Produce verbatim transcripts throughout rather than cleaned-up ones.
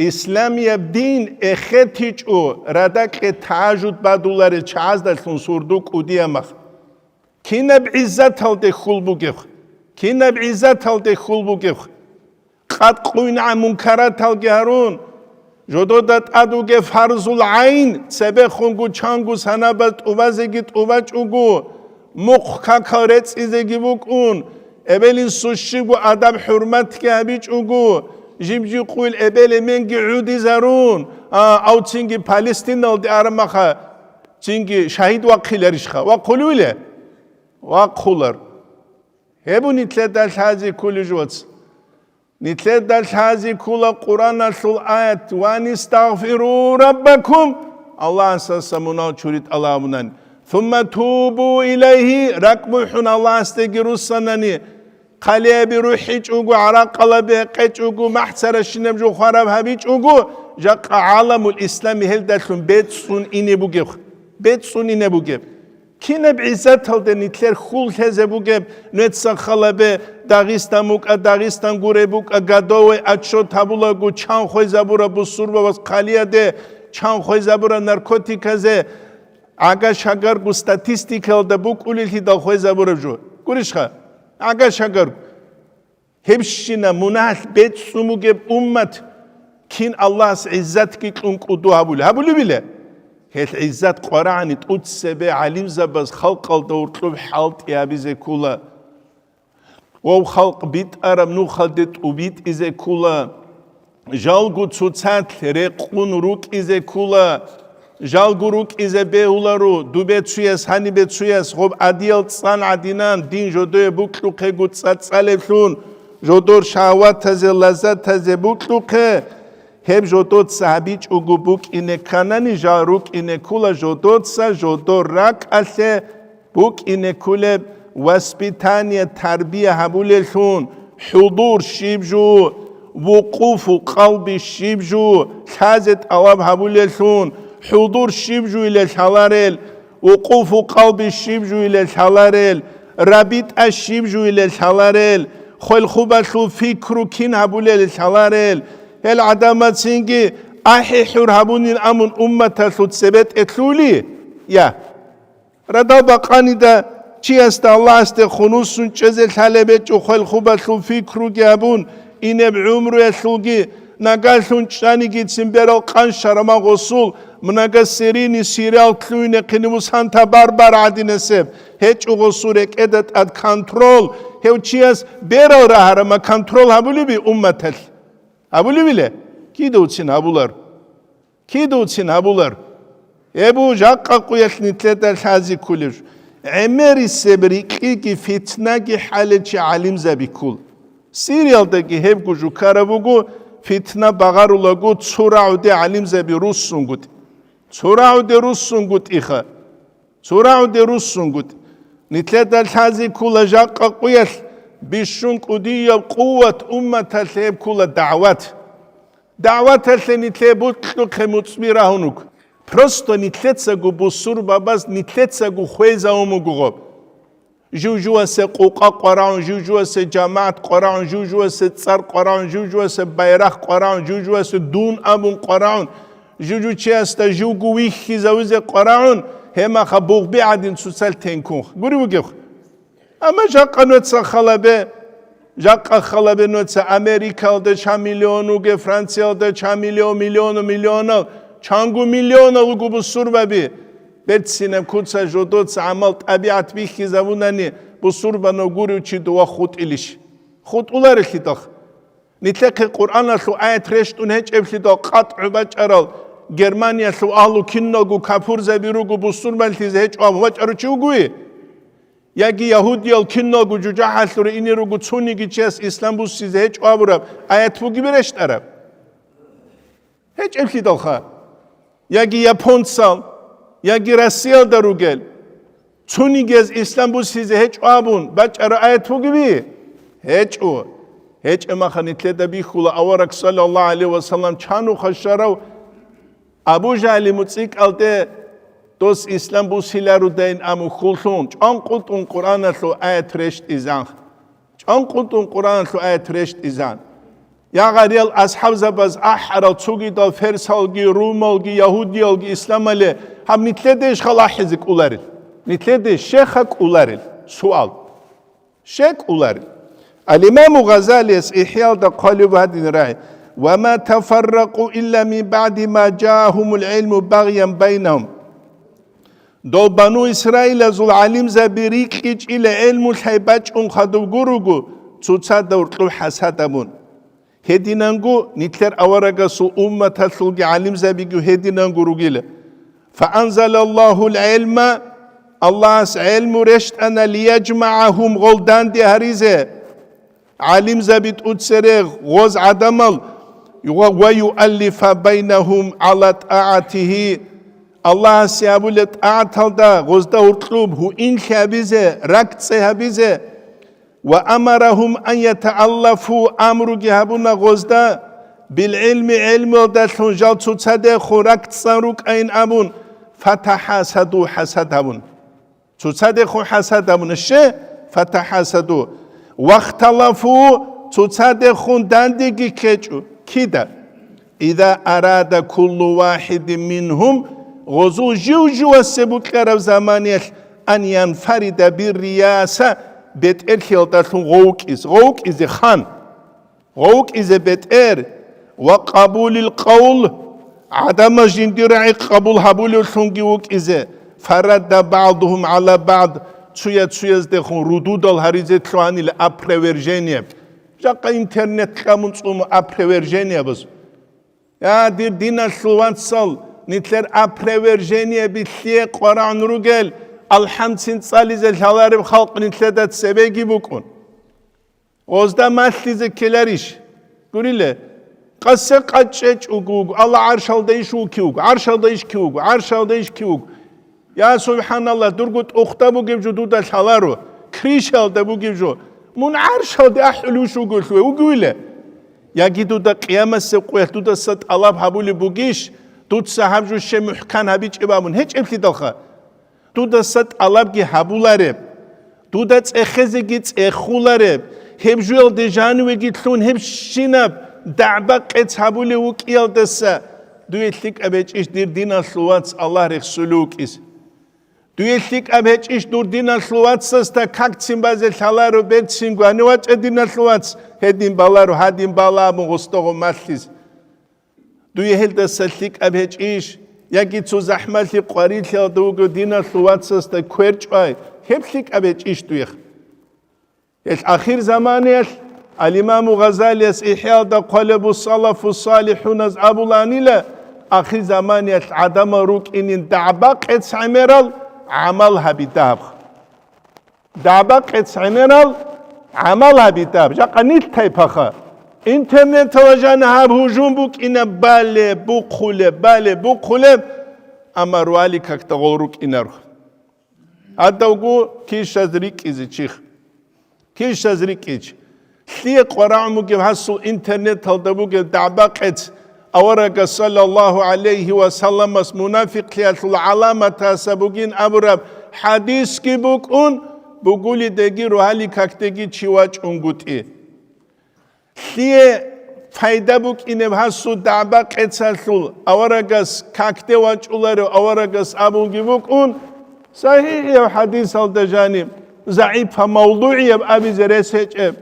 Исламияб дин эхетичӀо радакье тагьажуд бадуларел чагӀаздалъун сурду кӀудияб мах. Кинаб гӀиззаталде хьул бугеб? Кинаб гӀиззаталде хьул бугеб? Къад къуйнагӀа мункараталги гьарун, жодода тӀад вугев фарзул гӀайн, цебехунго чанго санабаз тӀубазеги тӀубачӀого, мухъ какал рецӀизеги букӀун, эбел-инсул щибго адаб-хӀурматги гьабичӀого, жиб-жиб къуйил эбел-эменги гӀудизарун, а, ав цинги Палестиналде араб маха, цинги шагьид вахъиларищха? Вахъулевиле? Вахъулар. Гьеб нилъеда лъази кколеб жо, вац. Нилъеда лъази ккола Къуръаналъул аят: «Ва анистагъфиру раббакум», Аллагьасдаса мунагь чури тӀалабунани. «Сумма тубу илайгьи», ракӀ бухӀун Аллагьасдеги руссанани, хъалиаби рухӀичӀого, гӀаракъалаби гьекъечӀого, махӀцаращинаб жо хвараб гьабичӀого, жакъа гӀаламул ислами гьелдалъун бецӀцӀун ине бугеб, бецӀцӀун ине бугеб. Кинаб гӀиззаталде нилъер хьул лъезе бугеб, нуеца халабе, Дагъистан букӀа, Дагъистан гуреб букӀа, годовой отчёт гьабулаго, чан хвезабураб бусурбабаз хъалияде, чан хвезабураб наркотиказе, гӀага-шагарго статистикаялда букӀулелъидал хвезабураб жо. Гурищха? ГӀага-шагарго. Гьебщина мунагьалъ бецӀцӀун бугеб уммат кин Аллагьас гӀиззатги кьун кӀуду гьабулеб? Гьабулебила? Гьелъ гӀиззат къварагӀани тӀуцебе гӀалимзабаз халкъалда гьоркьоб хӀалтӀи гьабизе ккола. Вав халкъ битӀараб нухалде тӀубитӀизе ккола. Жалго цоцалъ рекъун рукӀизе ккола. Жалго рукӀизе бегьуларо, дубе цуяс, гьанибе цуяс, гъоб гӀадиял цӀан гӀадинан, дин жодое букьухъего цӀацӀалевлъун, жодор шагьаватазе, лаззатазе букьухъе, гьеб жодоца гьабичӀого букӀине кканани, жал рукӀине ккула жодоца, жодор ракӀалъе букӀине ккулеб воспитание, тарбия гьабулеллъун, хӀудур щиб жо, вукъуфу къалби щиб жо, лъазе тӀалаб гьабулеллъун, хӀудур щиб жуйилел лъаларел, вукъуфу къалби щиб жуйилел лъаларел, рабитӀа щиб жуйилел лъаларел, хвелхубалъул фикру кин гьабулел лъаларел, гьел гӀадамацинги ахӀи-хӀур гьабунин амун умматалъул цебетӀе лъули? Я. Радал бакъанида чиясда Аллагьасде хунусун чӀезе лъалеб гьечӀо, хвелхубалъул фикруги гьабун, инеб гӀумруялъулги, нагалъун чӀанигицин берал къаншараман гъосул, многосерийный сериал лъугьинехъин мусанта барбар гӀадинасеб, гьечӀо гъосул рекӀеда тӀад контрол, гьев чияс берал рагьарама контрол гьабулеби умматалъ? Гьабулебила? Кидавцин гьабулар. Кидавцин гьабулар? Гьеб жакъа къуялъ нилъеда лъази кколеб жо. ГӀемерисеб рикьиги фитнаги хӀалелчи гӀалимзаби ккол. Сириялдаги гьебго жо ккараб буго, фитна багъарулаго цо рагӀуде гӀалимзаби руссунгутӀи. Цо рагӀуде руссунгутӀиха. Цо рагӀуде руссунгутӀи. Нилъеда лъази ккола жакъа къуялъ бищун кӀудияб къуват умматалъе гьеб ккола дагӀват. ДагӀваталъе нилъее бокьухъе муцӀби рагьун руго. Просто нилъецаго бусурбабаз нилъецаго хвезавун буго гъоб. Жив-живасе къукъа къварагӀун, жив-живасе жамагӀат къварагӀун, жив-живасе цӀар къварагӀун, жив-живасе байрахъ къварагӀун, жив-живасе дун абун къварагӀун, жив-жив чиясда живго вихьизавизе къварагӀун, гьебмаха бугъби гӀадин цоцалъ тенкун гури бугеб. Амма жакъа нуца халабе, жакъа халабе нуца Америкалда чан миллион вугев, Франциялда чан миллион, миллиону миллионал, чанго миллионал вуго бусурбаби. Берцинаб куца жодоца гӀамал тӀабигӀат бихьизавунани бусурбанав гурев чи дова хутӀилищ? ХутӀуларелъидал. Нилъехъе Къуръаналъул аят рещтӀун гьечӀеблъидал къатӀгӀу бачӀарал Германиялъул агьлу киналго капурзаби руго бусурбанлъизе гьечӀо абу бачӀарав чи вугуй? Яги ягьудиял киналго жужахӀалъуре ине руго цониги чияс ислам буссизе гьечӀо абураб аят бугиби рещтӀараб? ГьечӀеблъидалха. Яги японцал, яги Россиялда ругел, цонигияз ислам буссизе гьечӀо абун бачӀараб аят бугиби? ГьечӀо. ГьечӀеб маха нилъеда бихьула авараг, саллаллагьу гӀалайгьи ва саллам, чанухъа щварав Абу Жагьли муцӀикӀалде дос ислам буссиларудайин амухьуллъун, чӀванкъутӀун Къуръаналъул аят рещтӀизан. ЧӀванкъутӀун Къуръаналъул аят рещтӀизан. Ягъариял асхӀабзабаз ахӀарал цогидал персалги, румалги, ягьудиялги исламале, гьаб нилъеде иш халахӀизе кӀоларел? Нилъеде щеха кӀоларел суал? Щекъулар. Ал-Имаму Гъазалияс ИхӀяалда хъвалеб гьадин рагӀи: «Ва ма тафарракъу илла мин баъди ма жаагьумул гӀилму багъян байнагьум». Дол бану Исраилазул гӀалимзаби рикьичӀила гӀелму лъай бачӀун хадуб гуруго, цоцазда гьоркьоб хӀасад абун. Гьединанго нилъер аварагасул умматалъулги гӀалимзабиги гьединанго ругила. Фаанзалаллагьул гӀилма, Аллагьас гӀелму рещтӀана, лияжмагӀагьум, гъол данде гьаризе, гӀалимзаби тӀуцере гъоз гӀадамал, ва, ва юаллифа байнагьум гӀала тӀагӀатигьи, Аллагьасе гьабулеб тӀагӀаталда гъозда гьоркьоб гьуинлъи гьабизе, ракӀцӀи гьабизе. Ва амарагьум ан ятааллафу, амруги гьабуна гъозда, билгӀилми, гӀелмуялдалъун жал цоцадехун ракӀцӀан рукӀайин абун, фатахӀасаду, хӀасад гьабун. Цоцадехун хӀасад гьабуна, ще? ФатахӀасаду. Вахталафу, цоцадехун дандеги ккечӀо. Кида? Иза арада куллу вахидин мингьум, гъозул жив-живасе букьараб заманиялъ, ан янфарида биррияса, бетӀерлъиялдалъун гъовкӀиз, гъовкӀизе хан, гъовкӀизе бетӀер, ва къабулил къавл, гӀадамаз жиндир рагӀи къабул гьабулевлъунги вукӀизе, фарадда багӀдугьум гӀала багӀд, цоя-цояздехун рудудал гьаризе лъугьанила, опровержение. Жакъа интернет кьамун цӀума опровержениябаз. Я, дир диналъул вацал, нилъер опровержениеби лъие къварагӀун ругел, алхӀамцин цӀализе лъалареб халкъ нилъеда цебеги букӀун. Гъозда малъизе ккеларищ? Гуриле, къасе къачӀечӀого вуго, Аллагь гӀаршалда иш вукив вуго, гӀаршалда иш кив вуго, гӀаршалда иш кив вуго. Я, субхӀаналлагь, дурго тӀухъда бугеб жо дуда лъаларо, крышаялда бугеб жо. Мун гӀаршалде ахӀулев вугелъул вугевиле? Яги дуда къиямасеб къоялъ дудаса тӀалаб гьабулеб бугищ, дуца гьаб жо щай мухӀкан гьабичӀеб абун? ГьечӀеблъидалха. Дудаса тӀалабги гьабулареб, дуда цӀехезеги цӀехулареб, гьеб жуялде жанивеги лъун гьебщинаб дагӀба-къец гьабулев вукӀиялдаса дуе лъикӀаб гьечӀищ, дир диналъул вац, Аллагь рехсулев вукӀизе? Дуе лъикӀаб гьечӀищ дур диналъул вацасда какцин базе лъаларо, берцинго гьанив вачӀа диналъул вац, гьедин баларо, гьадин бала абун гъосдого малъизе? Дуе гьелдаса лъикӀаб гьечӀищ, яги цо захӀмалъи къварилъиялда вуго диналъул вацасда кверчӀвай, гьеб лъикӀаб гьечӀищ дуе? Гьелъ ахир заманиялъ, ал-Имаму Гъазалияс ИхӀяалда хъвалеб, салафу салихӀуназ абуланила, ахир заманиялъ гӀадамал рукӀинин дагӀба-къец гӀемерал гӀамал гьабидаб. ДагӀба-къец гӀемерал гӀамал гьабидаб. Жакъа нилъ тайпаха. Интернеталда жаниб гьаб гьужум букӀина, балеб бухъулеб, балеб бухъулеб, амма руали какда гъол рукӀинаро. Гьадавго кишаз рикӀкӀизе чих. Кишаз рикӀкӀич. Лъие къварагӀун бугеб гьасул интернеталда бугеб дагӀба-къец, аварагас саллаллагьу гӀалайгьи ва салламас мунафикълъиялъул гӀаламатаса бугин абураб хӀадисги букӀун, бугулидеги ругьали какдеги чи вачӀунгутӀи. Лъие пайда букӀинеб гьасул дагӀба-къецалъул аварагас какде вачӀуларев аварагас абулги букӀун, сахӀихӀияв хӀадисалда жаниб, загӀипа мавдугӀияб абизе рес гьечӀеб,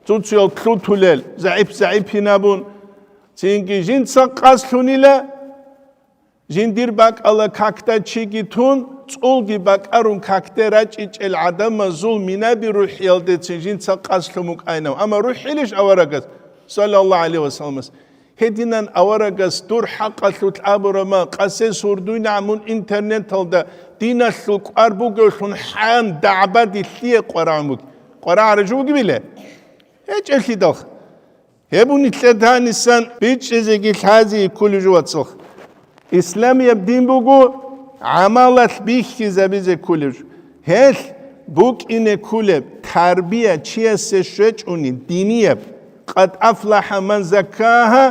цуцуял лъутулел, загӀип-загӀипин абун, цинги жинца къаслъунила, жиндир бакӀалда какда чиги тун, цӀулги бакӀарун какде рачӀичӀел гӀадамазул минаби рухӀиялдецин жинца къаслъун букӀайнав. Амма рухӀилищ аварагас, саллаллагьу гӀалайгьи ва салламас? Гьединан аварагас дур хӀакъалъулъ абураб ман, къасес гьурдуйнагӀан мун интернеталда диналъул кӀвар бугевлъун хӀан дагӀба-къец лъие къварагӀун бугеб? КъварагӀараб жо бугебиле? ГьечӀеблъидалха. Гьеб нилъеда гьанисан бичӀчӀизеги лъазе кколеб жо, вацал. Исламияб дин буго гӀамалалъ бихьизабизе кколеб жо. Гьелъ букӀине кколеб тарбия чиясе щвечӀони динияб, къад афлахӀа ман заккагьа,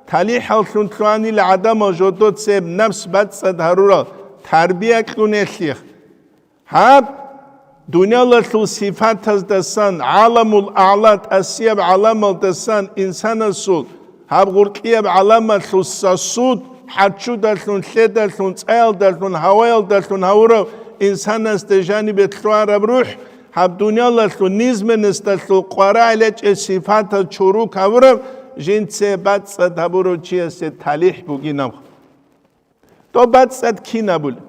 талихӀаллъун лъугьанила гӀадамал жодоцеб напс бацӀцӀад гьарурал тарбия кьунелъихъ. Гьаб, Дуниялалъул сифатаздасан, гӀаламул агӀла тӀасияб гӀаламалдасан инсанасул гьаб гъуркьияб гӀаламалъул сосуд хӀачудалъун, лъедалъун, цӀаялдалъун, гьаваялдалъун гьавурав инсанасда жанибе лъугьараб рухӀ, гьаб дуниялалъул низменасдалъул къварагӀел гьечӀеб сифатал чорок гьавурав, жинца бацӀцӀад гьабурав чиясе талихӀ бугин аб. Доб бацӀцӀад кин абулеб?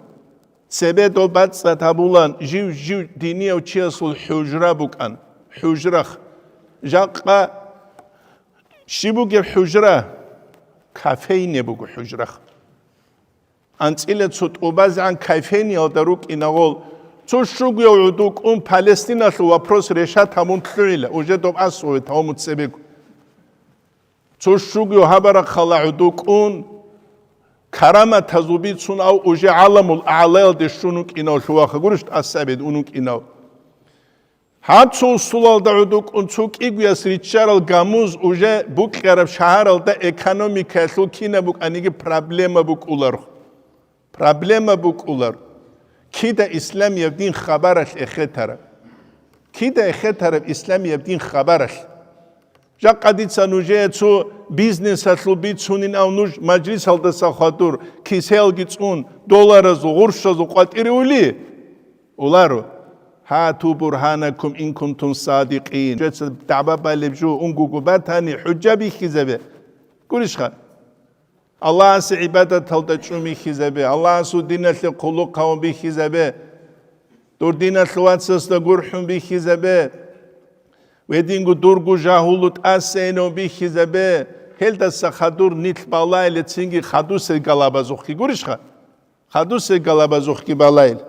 Цебе доб бацӀцӀад гьабулан жив-жив динияв чиясул хӀужра букӀан, хӀужрах. Жакъа щиб бугеб хӀужра? Кофейня буго хӀужрах. АнцӀила цо тӀубазегӀан кофейниялда рукӀинагъол, цо щугуяв гӀуду кӀун Палестиналъул вопрос решат гьабун лъугӀила, уже доб асугьует гьавмуцебего. Цо щугу гьабарахъала гӀуду кӀун, караматазул бицун ав уже гӀаламул агӀлаялде щун вукӀинав лъугьаха гурищ тӀасабид ун вукӀинав. Гьаб цо усулалда гӀуду кӀун цо кӀигуяс риччарал гамуз уже букьараб шагьаралда экономикаялъул кинаб букӀаниги проблема букӀуларо. Проблема букӀулар, кида исламияб дин хабаралъ эхетараб. Кида эхетараб исламияб дин хабаралъ? Жакъа дица нужее цо бизнесалъул бицунин ав нуж мажлисалдаса хадур, кисеялги цӀун, долларазул, гъурщазул къватӀире ули? Уларо. Гьату бургьанакум ин кунтум садикъин. Жеца дагӀба балеб жо унгуго батани, хӀужа бихьизабе. Гурищха? Аллагьасе гӀибадаталда чӀун бихьизабе, Аллагьасул диналъе хъулухъ гьавун бихьизабе, дур диналъ вацасда гурхӀун бихьизабе, гьединго дурго жагьулу тӀасейнав бихьизабе, гьелдаса хадур нилъ балайила цинги хадусел галабазухъги гурищха? Хадусел галабазухъги балайила.